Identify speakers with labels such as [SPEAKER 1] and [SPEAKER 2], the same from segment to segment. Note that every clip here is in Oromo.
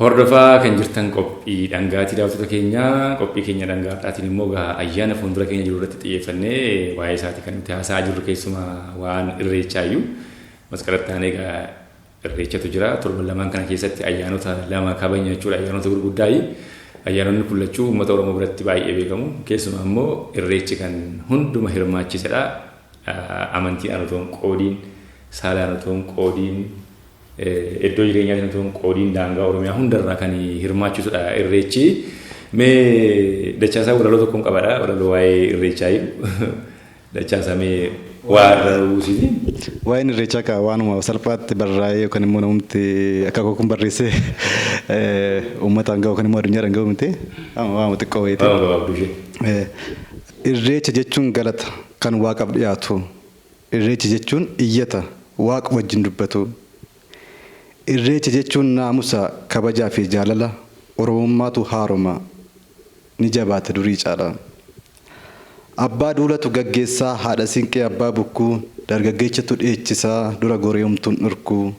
[SPEAKER 1] Hordofaa kan jirtan qophii dhangaatii daawwattoota keenyaa. Qophii keenya dhangaadhaatiin immoo gaa ayyaana fuuldura keenya jiru irratti xiyyeeffannee waa'ee isaatii kan nuti haasa'aa jirru, keessumaa waan irreechaayyuu. Masqalatti aanee egaa irreechatu jira. Torban lamaan kana keessatti ayyaanota lama kabajna jechuudha. Ayyaanota gurguddaayi. Ayyaanonni kun lachuu uummata Oromoo biratti baay'ee beekamu. Keessumaa immoo irreechi kan hunduma hirmaachisedha. Amantiidhaan otoo hin qoodiin, saalaan otoo hin qoodiin, iddoo jireenyaatiin otoo hin qoodiin daangaa Oromiyaa hundarraa kan hirmaachisudha irreechi. Mee Dachaasaa walaloo tokkoon qabadha. Walaloo waa'ee irreechaa. Dachaasaa, mee waa irra buusiiti.
[SPEAKER 2] Waa'een irreechaa kaa waanuma salphaatti barraa'ee yookaan immoo namumti akka koo kun barreessee uummataan gahu yookaan immoo addunyaadhaan gahu miti. Waanuma xiqqoo wayiiti.
[SPEAKER 1] Waanuma gabaabduu ishee.
[SPEAKER 2] Irreecha jechuun galata kan waaqaaf dhiyaatu. Irreecha jechuun iyyata waaqa wajjin dubbatu. Irreecha jechuun naamusa, kabajaa fi jaalala. Oromummaatu haaroma, ni jabaata durii caala. Abbaa duulatu gaggeessaa, haadha siinqee, abbaa bukkuu, dargaggeechatu dheechisaa, dura goree homtuun dhorkuu.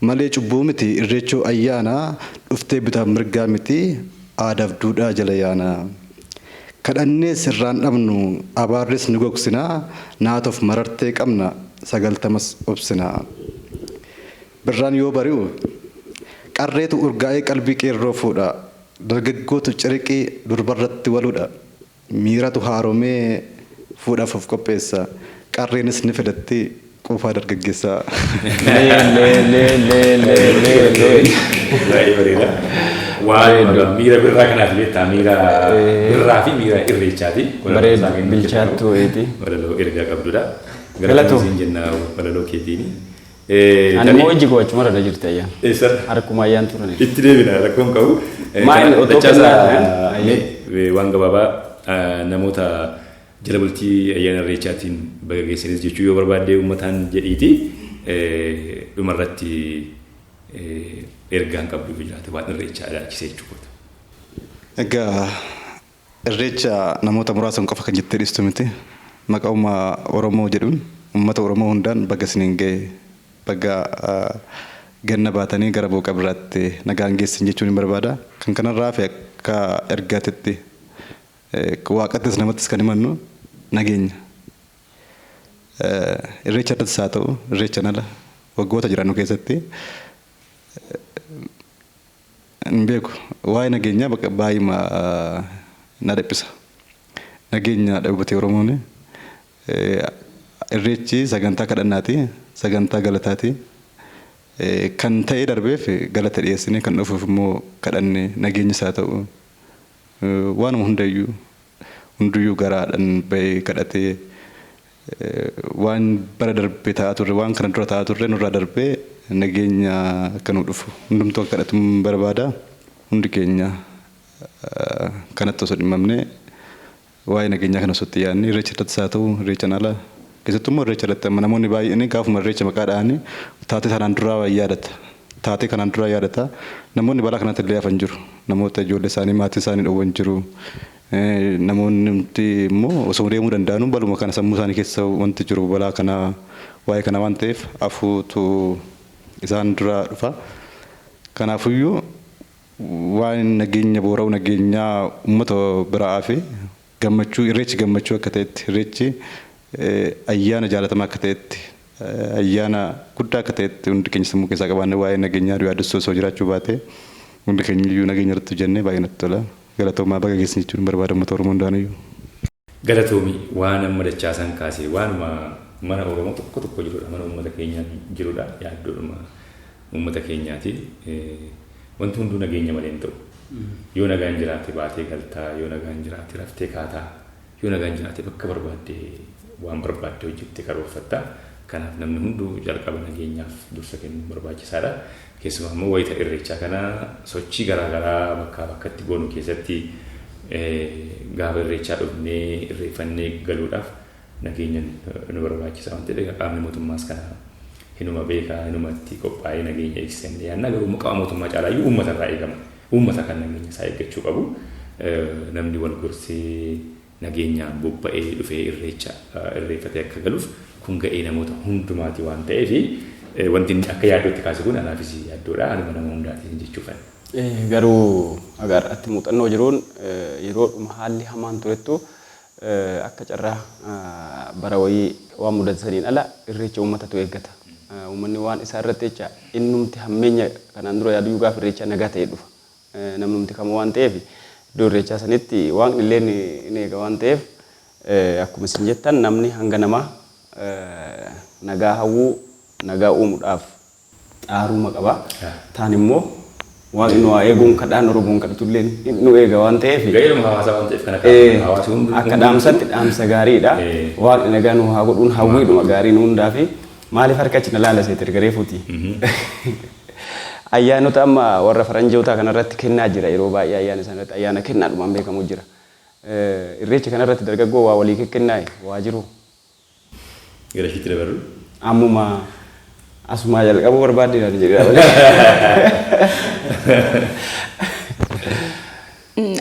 [SPEAKER 2] Malee cubbuu miti, irreechoo ayyaana, dhuftee bitaaf mirgaa miti, aadaaf duudhaa jala yaana. Kadhannees irraan dhabnu, abaarres ni gogsina, naatoof marartee qabna, 90s obsina. Birraan yoo bari'u qarreetu urgaa'ee qalbii qeerroo fuudha. Dargaggootu ciriqii durbarratti waludha. Miiratu haaromee fuudhaaf of qopheessa. Qarreenis ni filatti quufaa dargaggeessaa.
[SPEAKER 3] Lee lee lee lee lee lee lee.
[SPEAKER 1] Baay'ee bareeda. Waan miira birraa kanaati beektaa, miira birraa fi miira irreechaati.
[SPEAKER 3] Bareedu, bilchaattuu wayiiti.
[SPEAKER 1] Walaloo ergaa qabdudha.
[SPEAKER 3] Galatoo.
[SPEAKER 1] Galatoo siin jenna walaloo keetiini.
[SPEAKER 3] Ani immoo ijji koo achuma irra jirti ayyaan.
[SPEAKER 1] Eessarra?
[SPEAKER 3] Harkuma ayyaan turan.
[SPEAKER 1] Itti deebina, rakkoon qabu.
[SPEAKER 3] Maal otoo
[SPEAKER 1] Dachaasaa,
[SPEAKER 3] kennaa-
[SPEAKER 1] mee waan gabaabaa namoota jala bultii ayyaana irreechaatiin baga geessanis jechuu yoo barbaadde uummataan jedhiiti, dhumarratti ergaan qabdu yoo jiraate waan irreechaa ilaalchisee jechuudha.
[SPEAKER 2] Egaa irreecha namoota muraasan qofa kan jettee dhiistu miti. Maqauma Oromoo jedhuun uummata Oromoo hundaan baga isiniin ga'e, baga ganna baatanii gara booqa biraatti nagaan geessan jechuun hin barbaada. Kan kanarraa hafe akka ergaatitti waaqattis namattis kan himannu nageenya. Irreecha irrattis haa ta'u irreechaan ala waggoota jiraannu keessatti hin beeku, waa'ee nageenyaa bakka baay'uma na dhiphisa. Nageenya dhabate Oromoon. Irreechi sagantaa kadhannaati, sagantaa galataati. Kan ta'ee darbeef galata dhiyeessinee, kan dhufuuf immoo kadhanne, nageenyis haa ta'u waanuma hundayyuu hunduyyuu garaadhaan bahee kadhatee, waan bara darbe ta'aa turre, waan kana dura ta'aa turre nurraa darbee nageenya akka nu dhufu hundumtuu akka kadhatu barbaada. Hundi keenya kanatti osoo dhimmamne, waa'ee nageenyaa kana osoo itti yaadne, irreecha irrattis haa ta'u irreechaan ala, keessattuu immoo irreecha irratti amma namoonni baay'een gaafuma irreecha maqaa dhahanii taatee sanaan duraa yaadata. Taatee kanaan duraa yaadata. Namoonni balaa kanatti illee hafan jiru. Namoota ijoollee isaanii, maatii isaanii dhowwan jiru. Namoonni immoo osoo deemuu danda'anuu baluma kana sammuu isaanii keessa wanti jiru balaa kana, waa'ee kana waan ta'eef hafuutu isaan dura dhufa. Kanaafuyyuu waan nageenya boora'u nageenyaa uummata biraa fi gammachuu, irreechi gammachuu akka ta'etti, irreechi ayyaana jaalatamaa akka ta'etti, ayyaana guddaa akka ta'etti hundi keenya sammuu keessaa qabaanne, waa'ee nageenyaa yaaddessoo osoo jiraachuu baate, hundi keenya iyyuu nageenya irratti hojjennee baay'ee natti tola. Galatoomaa, baga geessan jechuun barbaada uummata Oromoo hundaaniyyuu.
[SPEAKER 1] Galatoomi. Waan amma Dachaasaan kaase waanuma mana Oromoo tokko tokko jirudha. Mana uummata keenyaa jirudha. Yaaddoodhuma uummata keenyaati. Wanti hunduu nageenya malee hin ta'u. Yoo nagaan jiraate baatee galtaa, yoo nagaan jiraate raftee kaataa, yoo nagaan jiraate bakka barbaadde waan barbaadde hojjette karoorfatta. Kanaaf namni hunduu jalqaba nageenyaaf dursa kennuun barbaachisaadha. Keessumaa immoo wayita irreechaa kana sochii garaagaraa bakkaa bakkatti goonu keessatti gaafa irreechaa dhufnee irreeffannee galuudhaaf nageenya nu barbaachisa waan ta'eef, egaa qaamni mootummaas kana hinuma beekaa, hinuma itti qophaa'ee nageenya eegsisan yaadna. Garuu immoo qaama mootummaa caalaayyuu uummata irraa eegama. Uummata kan nageenya isaa eeggachuu qabu. Namni wal gorsee nageenyaan bobba'ee dhufee irreecha irreeffatee akka galuuf kun ga'ee namoota hundumaati waan ta'eef, wanti inni akka yaaddootti kaase kun anaafis yaaddoodha. Anuma nama hundaatiin jechuufan.
[SPEAKER 3] Garuu haga har'aatti muuxannoo jiruun yeroodhuma haalli hamaan turettu akka carraa bara wayii waan mudate saniin ala irreecha uummatatu eeggata. Uummanni waan isaa irratti jecha innumti hammeenya kanaan dura yaadu gaafa irreechaa nagaa ta'ee dhufa. Namnumti kamuu waan ta'eef iddoo irreechaa sanitti waaqni illee ni eega waan ta'eef akkuma isin jettan namni hanga namaa nagaa hawwuu nagaa uumuudhaaf xaaruuma qaba. Taan immoo waaqni nu haa eeguun kadhaan Oromoon kadhatullee nu eega waan ta'eef.
[SPEAKER 1] Ga'eedhuma hawaasaa waan ta'eef kana hawaasi hundi
[SPEAKER 3] Akka dhaamsatti dhaamsa gaariidha. Waaqni nagaa nu haa godhuun hawwiidhuma gaarii nu hundaa fi maaliif harka achi na laala seete erga reefuuti. Ayyaanota amma warra faranjootaa kanarratti kennaa jira yeroo baay'ee ayyaana isaaniirratti ayyaana kennaadhumaan beekamu jira. Irreecha kanarratti dargaggoo waa walii kennaa waa jiru.
[SPEAKER 1] Gara ishiitti dabarru.
[SPEAKER 3] Ammuma asumaa jalqabuu barbaadde naan jedhee malee.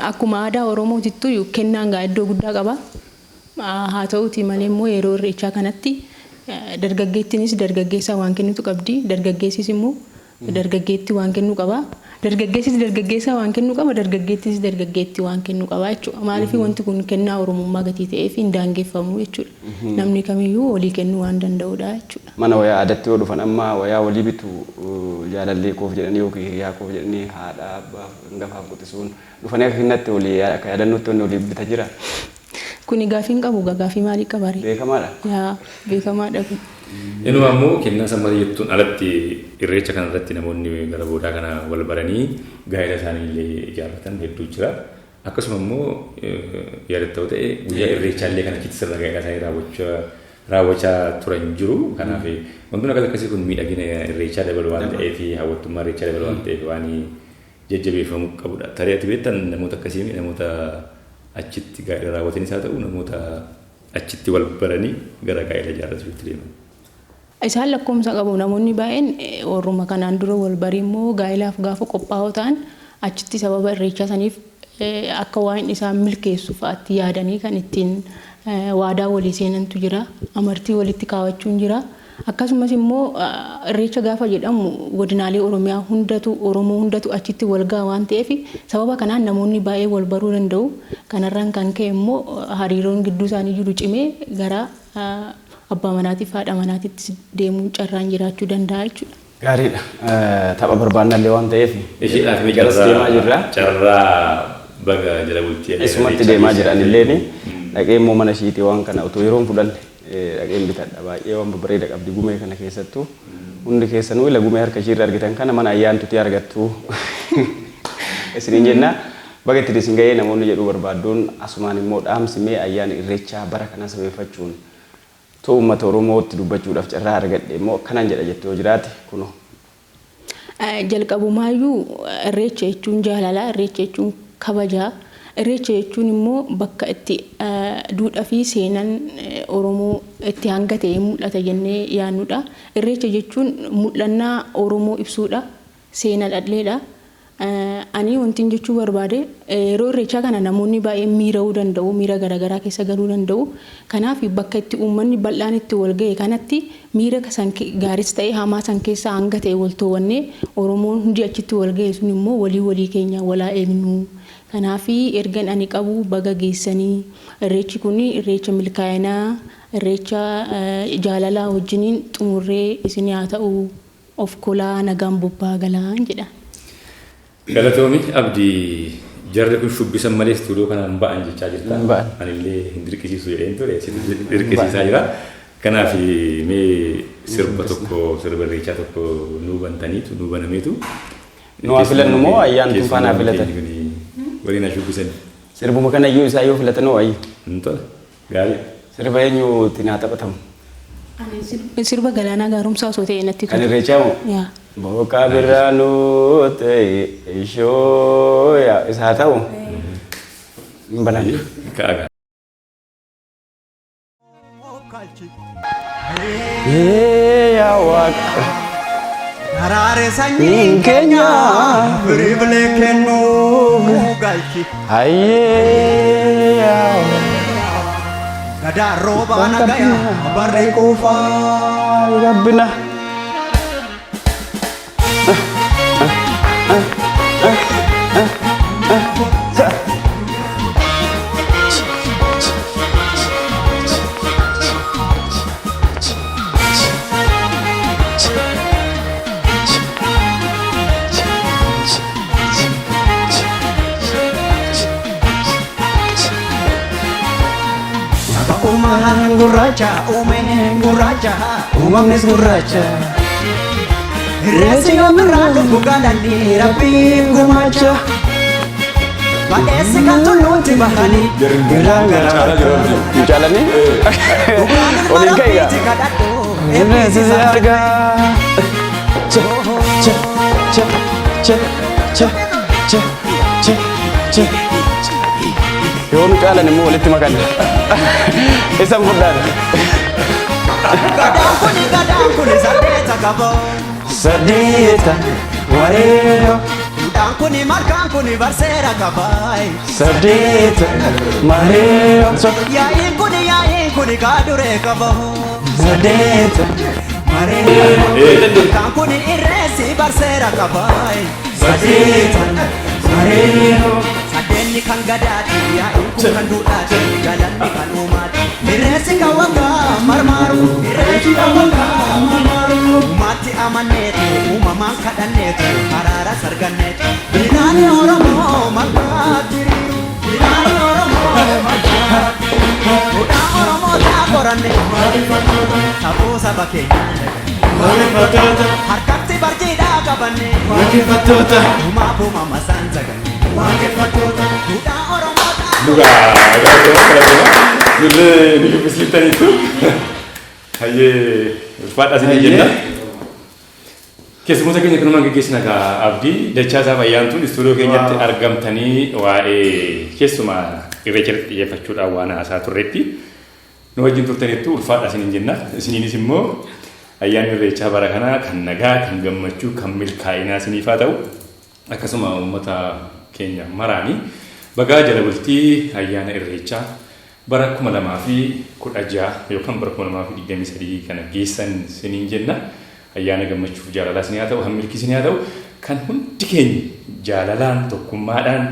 [SPEAKER 4] Akkuma aadaa Oromootittu kennaan gaa iddoo guddaa qaba. Haa ta'uuti malee immoo yeroo irreechaa kanatti dargaggeettiinis dargaggeessaa waan kennitu qabdi. Dargaggeessis immoo dargaggeetti waan kennuu qaba. Dargaggeessis dargaggeessaa waan kennuu qaba. Dargaggeettis dargaggeetti waan kennuu qaba jechuudha. Maaliif wanti kun kennaa Oromummaa gatii ta'eef hin daangeffamu jechuudha. Namni kamiyyuu walii kennuu waan danda'udha jechuudha.
[SPEAKER 3] Mana wayaa aadaatti yoo dhufan amma wayaa walii bitu jaalallee koof jedhanii yookiin hiriyaa koof jedhanii haadha abbaaf hangafaaf quxisuun dhufanii akka kennatti walii akka yaadannootti wanni walii bita jira.
[SPEAKER 4] Kuni gaafii hin qabu gaafii maalii qaba ree?
[SPEAKER 3] Beekamaadha.
[SPEAKER 4] Yaa beekamaadha kun.
[SPEAKER 1] Inuma immoo kennaa sammata jettuun alatti irreecha kanarratti namoonni gara boodaa kana wal baranii gaa'ela isaanii illee ijaarratan hedduu jira. Akkasuma immoo yaadattoo ta'e guyyaa irreechaa illee kan achitti sirna gaa'ela isaanii raawwachaa turan jiru. Kanaaf wantoonni akkas akkasii kun miidhagina irreechaa dabalu waan ta'eef hawwattummaa irreechaa dabalu waan ta'eef waan jajjabeeffamuu qabudha. Tarii ati beektan namoota akkasii namoota achitti gaa'ela raawwatanis haa ta'u namoota achitti wal baranii gara gaa'ela ijaarratuutti deeman.
[SPEAKER 4] Isaan lakkoomsa qabu namoonni baay'een warruma kanaan dura wal barii immoo gaa'ilaaf gaafa qophaa'oo ta'an achitti sababa irreechaa saniif akka waan isaan milkeessu fa'aatti yaadanii kan ittiin waadaa walii seenantu jira. Amartii walitti kaawwachuun jira. Akkasumas immoo irreecha gaafa jedhamu godinaalee Oromiyaa hundatu Oromoo hundatu achitti wal ga'a waan ta'eef sababa kanaan namoonni baay'ee wal baruu danda'u. Kanarraan kan ka'e immoo hariiroon gidduu isaanii jiru cimee gara abbaa manaatiif haadha manaatitti deemuun carraan jiraachuu danda'a jechuudha.
[SPEAKER 3] Gaariidha. Tapha barbaannallee waan ta'eef
[SPEAKER 1] Isheedhaaf mee
[SPEAKER 3] garas deemaa jirra.
[SPEAKER 1] Carraa baga jala bultii
[SPEAKER 3] Isumatti deemaa jiran illeen dhaqee immoo mana ishiitii waan kana otoo yeroon fudhanne dhaqeen bitadha. Baay'ee waan babbareeda qabdi gumee kana keessattuu. Hundi keessanuu ila gumee harka ishiirra argitan kana mana ayyaantutti argattu. Isiniin jenna. Baga itti isin ga'ee namoonni jedhuu barbaadduun asumaan immoo dhaamsi mee ayyaana irreechaa bara kana sabeeffachuun too uummata Oromootti dubbachuudhaaf carraa argadhe immoo akkanaan jedha jettee yoo jiraate kunoo.
[SPEAKER 4] Jalqabumaayyuu irreecha jechuun jaalala, irreecha jechuun kabajaa, irreecha jechuun immoo bakka itti duudhaa fi seenaan Oromoo itti hanga ta'e mul'ata jennee yaadnudha. Irreecha jechuun mul'annaa Oromoo ibsuudha. Seena dhalleedha. Ani wanti jechuu barbaade yeroo irreechaa kana namoonni baay'een miira'uu danda'u, miira garaagaraa keessa galuu danda'u. Kanaaf bakka itti uummanni bal'aan itti wal ga'e kanatti miira san gaaris ta'e hamaa san keessa hanga ta'e wal to'annee Oromoon hundi achitti wal ga'e sun immoo walii walii keenya walaa eegnu. Kanaaf ergan ani qabu baga geessanii irreechi kun irreecha milkaa'inaa, irreecha jaalalaa wajjiniin xumurree isin haa ta'u of kolaa nagaan bobbaa galaa jedha.
[SPEAKER 1] Galatoomi Abdii jarri kun shubbisan malee istuudiyoo kanaan ba'an jechaa jirta.
[SPEAKER 3] Hin ba'an.
[SPEAKER 1] Anillee hin dirqisiisu jedheen ture situ dirqisiisaa jira. Kanaaf mee sirba tokko sirba irreechaa tokko nuu bantaniitu nuu banameetu.
[SPEAKER 3] Nu haa filannu moo ayyaantuu faana haa filatan?
[SPEAKER 1] Waliin haa shubbisan.
[SPEAKER 3] Sirbuma kana iyyuu isaa yoo filatan hoo ayyu.
[SPEAKER 1] Hin tola. Gaarii.
[SPEAKER 3] Sirba eenyuutiin haa taphatamu?
[SPEAKER 4] Ani sirba Galaanaa Gaaromsaa osoo ta'e natti
[SPEAKER 3] Kan
[SPEAKER 4] tola.
[SPEAKER 3] irreechaa moo?
[SPEAKER 4] Yaa.
[SPEAKER 3] Booqaa birraanuu ta'e ishoo yaa isa haa ta'u. Hin bananne.
[SPEAKER 1] Ka'aa.
[SPEAKER 3] Ee yaa Waaqa.
[SPEAKER 5] Daraare sanyiin keenya firii bilee kennuu galchi.
[SPEAKER 3] Hayyee yaa
[SPEAKER 5] Gadaa roobaa nagaya barri quufaa.
[SPEAKER 3] Gabbina.
[SPEAKER 5] Gurraacha uume gurraacha, uumamnis gurraacha. Irreessi yoomirraa dhufu galanni Rabbiin gumaacha. Badheessi kan tulluutti bahanii birraan gara.
[SPEAKER 3] Nu caalanii? Waliin ka'igaa.
[SPEAKER 5] Rabbiitti kadhadhu.
[SPEAKER 3] Irreessi si argaa. Che che che che che che che che. Yoo nu caalan immoo walitti makan. Isan fudhaan.
[SPEAKER 5] Gadaan kuni, gadaan kuni saddeeta qaba.
[SPEAKER 3] Saddeeta wareeroo.
[SPEAKER 5] Duudhaan kuni, malkaan kuni barseera qaba.
[SPEAKER 3] Saddeeta mareeroo.
[SPEAKER 5] Yaa'iin kuni, yaa'iin kuni kaaduree qaba.
[SPEAKER 3] Saddeeta mareeroo.
[SPEAKER 5] Malkaan kuni, irreessi barseera qaba.
[SPEAKER 3] Saddeeta mareeroo.
[SPEAKER 5] Saddeenni kan gadaati, yaa'iin kun kan duudhaati, galanni kan uumaati. Irreessi kan waggaa marmaaru, irreessi kan waggaa marmaaru. Uumaatti amanneetu, uumamaan kadhanneetu, araara sarganneetu. Bilaani Oromoo malkaatti hiriiru, bilaani Oromoo malkaatti hiriiru. Duudhaa Oromoo taa qoranne, safuu saba keenyaa daganne. Harkatti barjiidhaa qabanne, uumaaf uumama isaan saganne. Duudhaa Oromoo taa.
[SPEAKER 1] Dhugaa, galatoomaa, galatoomaa. Nullee ni dubbisiiftaniitu. Hayyee, ulfaadhaa isinii jenna. Keessummoota keenya kanumaan geggeessina kaa. Abdii Dachaasaa, Fayyaantuun istuudiyoo keenyatti argamtanii waa'ee keessumaa Irreecha irratti xiyyeeffachuudhaan waan haasaa turretti nu wajjin turtaniittu, ulfaadhaa isiniin jenna. Isiniinis immoo ayyaanni Irreechaa bara kanaa kan nagaa, kan gammachuu, kan milkaa'inaa isiniif haa ta'u. Akkasuma uummata keenya maraanii bagaa jala bultii ayyaana Irreechaa bara 2016 yookaan bara 2023 kana geessan isiniin jenna. Ayyaana gammachuuf jaalalaa isinii haa ta'u, kan milkii isinii haa ta'u, kan hundi keenya jaalalaan, tokkummaadhaan,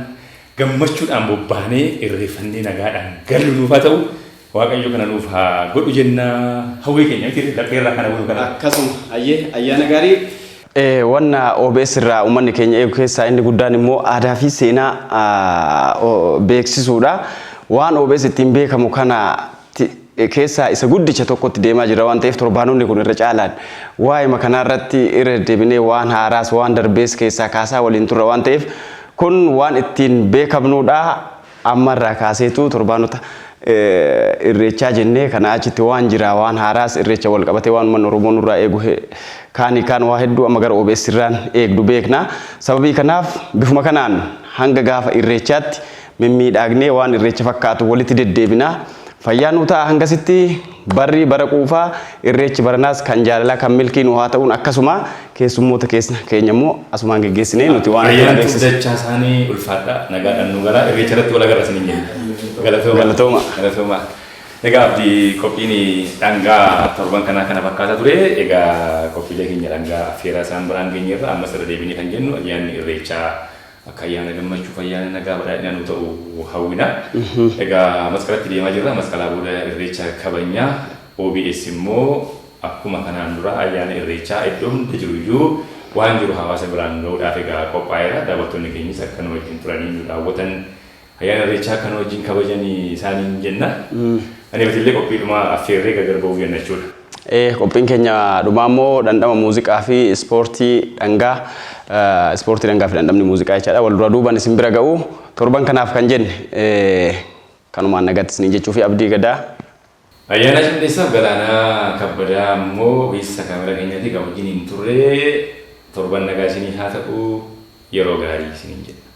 [SPEAKER 1] gammachuudhaan bobbaanee irreeffannee nagaadhaan gallu nuuf haa ta'u. Waaqayyo kana nuuf haa godhu jenna, hawwii keenya miti lapheerraa kana godhu kana.
[SPEAKER 3] Akkasuma, hayyee, ayyaana gaarii. Wanna OBS irraa uummanni keenya eegu keessaa inni guddaan immoo aadaa fi seenaa beeksisuudha. Waan OBS ittiin beekamu kana keessaa isa guddicha tokkotti deemaa jira waan ta'eef, torbaanonni kun irra caalaan waa'ee kanaa irratti irra deddeebinee waan haaraas waan darbees keessaa kaasaa waliin turra waan ta'eef, kun waan ittiin beekamnudha. Ammarraa kaaseetu torbaanota Irreechaa jennee kana achitti waan jira, waan haaraas Irreecha wal qabatee waan uummanni Oromoo nurraa eegu kaanii kaan waa hedduu amma gara OBS irraan eegdu beekna. Sababii kanaaf bifuma kanaan hanga gaafa Irreechaatti mimmiidhaagnee waan Irreecha fakkaatu walitti deddeebina. Fayyaa nuu ta'a. Hangasitti barri bara quufaa, Irreechi baranaas kan jaalalaa, kan milkii nu haa ta'uun, akkasuma keessummoota keenya immoo asumaan geggeessinee nuti waan
[SPEAKER 1] Ayyaantu beeksisa. Dachaa isaanii ulfaadha, nagaadhaan nu galaa, Irreecha irratti wal agarra isiniin jenna. Galatooma.
[SPEAKER 3] Galatooma.
[SPEAKER 1] Galatooma. Egaa Abdii, qophiin dhangaa torban kanaa kana fakkaata ture. Egaa qophiilee keenya dhangaa affeeraa isaan biraan geenyerra. Ammas irra deebinee kan jennu, ayyaanni Irreechaa akka ayyaana gammachuu, ayyaana nagaa, badhaadhina nu ta'u hawwina. Egaa Masqalatti deemaa jirra. Masqalaa booda Irreecha kabajnaa. OBS immoo akkuma kanaan dura ayyaana Irreechaa iddoo hunda jiru iyyuu waan jiru hawaasa biraan ga'uudhaaf egaa qophaa'eera. Daawwattoonni keenyis akka nu wajjin turanii nu daawwatan, ayyaana Irreechaa akka nu wajjin kabajanii isaaniin jenna. Ani illee qophiidhuma affeerree gargar ba'uuf jenna jechuudha.
[SPEAKER 3] Qophiin keenya dhumaa immoo dhandhama muuziqaa fi ispoortii dhangaa, ispoortii dhangaa fi dhandhamni muuziqaa jechaadha. Wal dura duuban isin bira ga'u. Torban kanaaf kan jenne kanumaan nagatti isiniin jechuu fi Abdii Gadaa.
[SPEAKER 1] Ayyaana Cimdeessaaf Galaanaa Kabbadaa immoo ogeessa kaameraa keenyaati kan wajjin hin turre. Torban nagaa isinii haa ta'u, yeroo gaarii isiniin jenna.